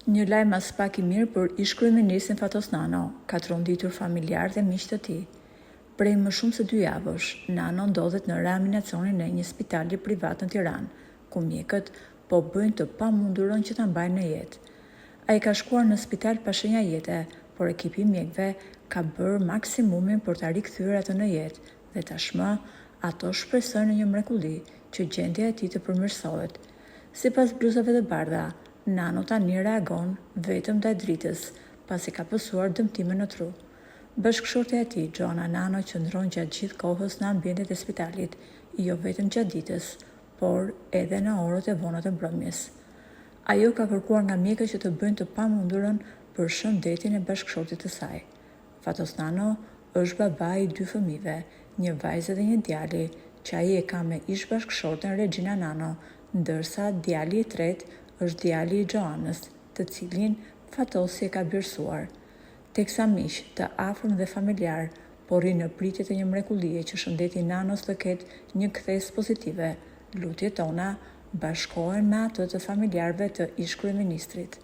Një lajm aspak i mirë për ish-kryeministrin Fatos Nano ka tronditur familjarë dhe miq të tij. Prej më shumë se dy javësh, Nano ndodhet në reanimacionin e një spitali privat në Tiranë, ku mjekët po bëjnë të pamundurën që ta mbajnë në jetë. Ai ka shkuar në spital pa shenja jete, por ekipi i mjekëve ka bërë maksimumin për ta rikthyer atë në jetë dhe tashmë ato shpresojnë në një mrekulli që gjendja e tij të përmirësohet. Sipas bluzave të bardha, Nano tani reagon vetëm ndaj dritës, pasi ka pësuar dëmtime në tru. Bashkëshortja e tij, Xhoana Nano qëndron gjatë gjithë kohës në ambientet e spitalit, jo vetëm gjatë ditës, por edhe në orët e vona të mbrëmjes. Ajo ka kërkuar nga mjekët që të bëjnë të pamundurën për shëndetin e bashkëshortit të saj. Fatos Nano është baba i dy fëmijëve, një vajze dhe një djali, që ai e ka me ish-bashkëshorten Rexhina Nano, ndërsa djali i tretë është djali i Xhoanës, të cilin Fatosi e ka birësuar. Teksa miq, të afërm dhe familjarë po rrinë në pritje të një mrekullie që shëndeti i Nanos të ketë një kthesë pozitive, lutjet tona bashkohen me atë të familjarëve të ish-kryeministrit.